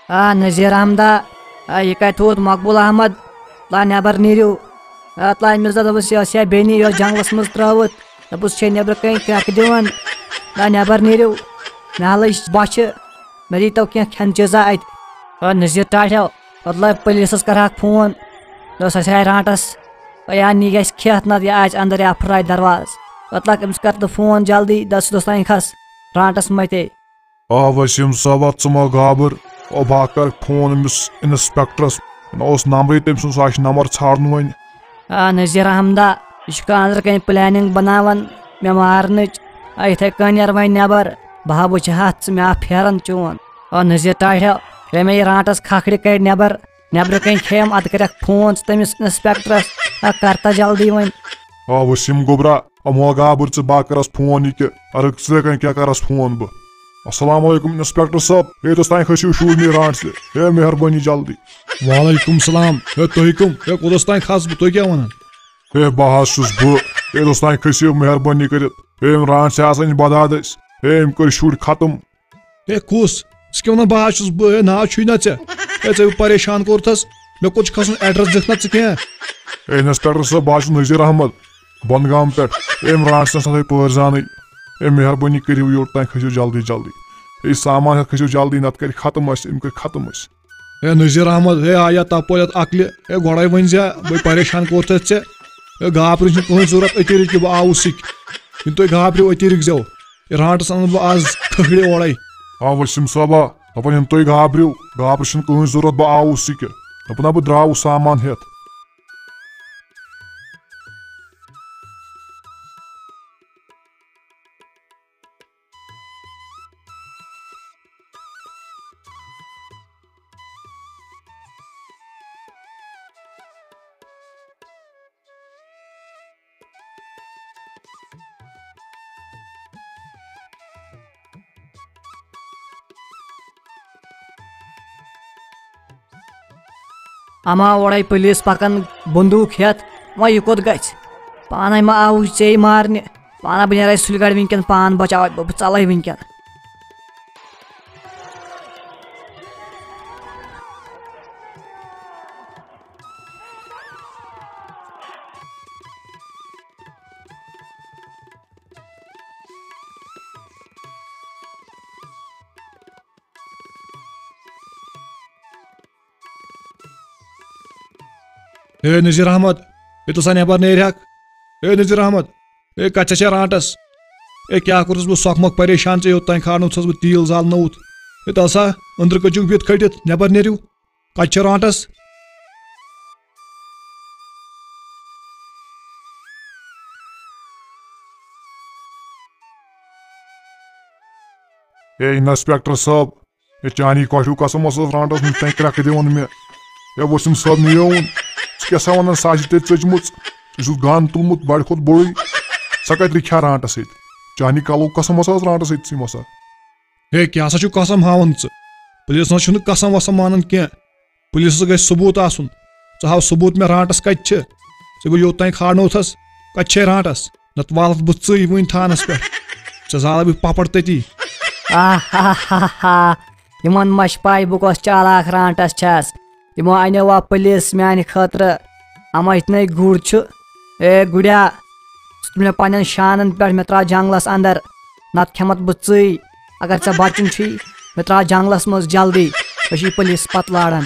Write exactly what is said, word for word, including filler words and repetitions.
آ نذیر احمدا، آ یہِ کتہِ تھوٚوُتھ مقبول احمد؟ تلا نٮ۪بر نیٖرِو۔ آ تلا أمِس دَپُس، یہِ ٲس یا بیٚنہِ یۄس جنگلس منٛز ترٲوٕتھ۔ دَپُس چھے نٮ۪برٕ کنہِ کرٛٮ۪کہٕ دِوان۔ تلا نٮ۪بر نیٖرِو، مےٚ ہا لٔج بۄچھِ، مےٚ دیٖتو کینٛہہ کھٮ۪ن چیٖزا اتہِ۔ آ نذیر ٹاٹھیو، مطلب پُلیٖسس کرہاکھ فون، دوٚپُس اَسہِ آے رانٹس، یا نی گژھِ کھٮ۪تھ نتہٕ یا آسہِ اندر یا پھٕٹرایہِ دروازٕ۔ مطلب أمِس کر تہٕ فون جلدی، دس دوٚپُس تانۍ کھس رانٹس متے۔ آ وسیٖم صٲبا، ژٕ مہ گابر۔ او بہٕ ہا کرٕ فون أمِس انسپیکٹرس۔ مےٚ اوس نمبرٕے تٔمۍ سُنٛد، سُہ آسہِ نمبر ژھانڈُن وۄنۍ۔ آ نذیر احمدا، یہِ چھُ کانٛدرٕ کَنۍ پلاننگ بناوان مےٚ مارنٕچ۔ آ یِتھَے کٔنۍ نیرٕ وۄنۍ نٮ۪بر۔ بہٕ ہا وٕچھِ ہا ژٕ، مےٚ ہا پھیران چون۔ آ نذیر ٹاٹھیو، ییٚلہِ مےٚ یہِ رانٹس کھکھرِ کَڑِ نٮ۪بر، نٮ۪برٕ کَنۍ کھیٚیَم، اَدٕ کَرٮ۪کھ فون ژٕ تٔمِس انسپیکٹرس۔ آ کر تہٕ جلدی وۄنۍ۔ آ وسیٖم گوٚبرا، آ مہ گابر ژٕ، بہٕ ہا کرس فون یہِ کہِ، اَدٕ ژٕ کَنۍ کیٛاہ کرس فون بہٕ۔ السلام علیکم انسپیکٹر صٲب، ہے یوٚتَس تام کھٔسِو شُرۍ مےٚ رانٛٹسہِ، ہے مہربٲنی جلدی۔ وعلیکم السلام۔ ہے تُہۍ کٕم؟ ہے کوٚتَس تام کھَس بہٕ؟ تُہۍ کیٛاہ وَنان؟ ہے بہٕ حظ چھُس بہٕ۔ ہے یوٚتَس تام کھٔسِو مہربٲنی کٔرِتھ۔ ہے یِم رانٛٹسہِ آسان چھِ بدادٔسۍ۔ ہے أمۍ کٔرۍ شُرۍ ختم۔ ہے کُس؟ ژٕ کیٛاہ وَنان بہٕ حظ چھُس بہٕ؟ ہے ناو چھُے نہ ژےٚ۔ ہے ژےٚ پریشان کوٚرتھَس۔ مےٚ کوٚت چھُ کھَسُن؟ ایڈرَس دِکھ نہ ژٕ کینٛہہ۔ ہے انسپیکٹر صٲب، بہٕ حظ چھُس نذیر احمد۔ بۄنہٕ گام پٮ۪ٹھ۔ أمۍ رانٛٹسَن سا تھٲے پٲرۍ زانٕے۔ اے مہربٲنی کٔرِو یوٚت تام کھٔسِو جلدی جلدی۔ اے سامان ہا کھٔسِو جلدی، نتہٕ کَرِ ختم اَسہِ، أمۍ کَرِ ختم اَسہِ۔ اے نذیر احمد، اے آیا تپٲرۍ یَتھ عقلہِ، اے گۄڈَے ؤنۍ زِ بہٕ پریشان کوٚرتھَس ژےٚ۔ اے گابرٕنۍ چھِنہٕ کٕہٕنۍ ضوٚرَتھ، أتی رُکہِ بہٕ آوُس سۭتۍ۔ یِنہٕ تُہۍ گابرِو، أتی رُکۍ زیو۔ اے رانٛٹَس اَنہٕ بہٕ آز کھٔکھرِ اورَے۔ آ ؤسیٖم صٲبا، دَپان یِنہٕ تُہۍ گابرِو، گابرٕ چھِنہٕ کٕہٕنۍ ضوٚرَتھ، بہٕ آوُس سۭتۍ۔ دَپان ہا بہٕ درٛاوُس سامان ہٮ۪تھ۔ اما اورے پُلیٖس پکان بندوٗق ہٮ۪تھ۔ وۄنۍ یہِ کوٚت گژھِ؟ پانے ما آوُس ژے مارنہِ؟ پانا بہٕ نیرے سُلہِ گڑِ وٕنکٮ۪ن، پان بچاوے بہٕ، بہٕ ژلے وٕنکٮ۪ن۔ ہے نذیر احمد، یوٚتَس سا نٮ۪بر نیرِ ہاکھ۔ ہے نذیر احمد، ہے کَتہِ چھےٚ رانٛٹَس؟ ہے کیٛاہ کوٚرُس بہٕ سۄکھ مۄکھ پریشان ژےٚ، یوٚت تام کھارنوتھَس بہٕ تیٖل زالنووُتھ۔ ہے تَل سا أنٛدرٕ کٔژیُک بِہِتھ کھٔٹِتھ، نٮ۪بر نیرِو۔ کَتہِ چھےٚ رانٛٹَس؟ ہے انسپیکٹر صٲب، ہے چانی کۄٹھیو قسم اوس رانٛٹس نِش تۄہہِ کرٛٮ۪کہٕ دِوان مےٚ۔ ہے وسیٖم صٲب نِیووُن۔ ژٕ کیٛاہ سا وَنان، سۄ آسہِ تیٚلہِ ژٔجمٕژ۔ ژےٚ چھُتھ گان تُلمُت بَڑِ کھۄتہٕ بوٚڑُے۔ سۄ کَتہِ رِکھِ ہا رانٛٹس ییٚتہِ؟ چانی کَلو قسم اوس آز رانٛٹس ییٚتہِ ژٕے مسا۔ ہے کیٛاہ سا چھُکھ قسم ہاوان ژٕ؟ پُلیٖسَس چھُنہٕ قسم وسم مانان کینٛہہ۔ پُلیٖسَس گژھِ ثبوٗت آسُن۔ ژٕ ہاو ثبوٗت مےٚ رانٛٹس کَتہِ چھِ؟ ژےٚ گوٚو یوٚت تام کھارنوتھَس۔ کَتہِ چھے رانٛٹس؟ نَتہٕ والَتھ بہٕ ژٕے وٕنۍ تھانَس پٮ۪ٹھ۔ ژےٚ زالَے بہٕ پَپَڑ تٔتی۔ آہاہاہا۔ یِمَن ما چھِ پَے بہٕ کۄس چالاک رانٛٹَس چھَس؟ یِمو اَنیو وۄنۍ پُلیٖس میٛانہِ خٲطرٕ۔ اَما یِتھنَے گُر چھُ۔ اے گُریا، ژٕ تُل مےٚ پنٛنٮ۪ن شانَن پٮ۪ٹھ، مےٚ ترٛاو جنٛگلَس اَندَر، نَتہٕ کھٮ۪مَتھ بہٕ ژٕے۔ اگر ژےٚ بَچُن چھُے، مےٚ ترٛاو جنٛگلَس منٛز جلدی، مےٚ چھُ یہِ پُلیٖس پَتہٕ لاران۔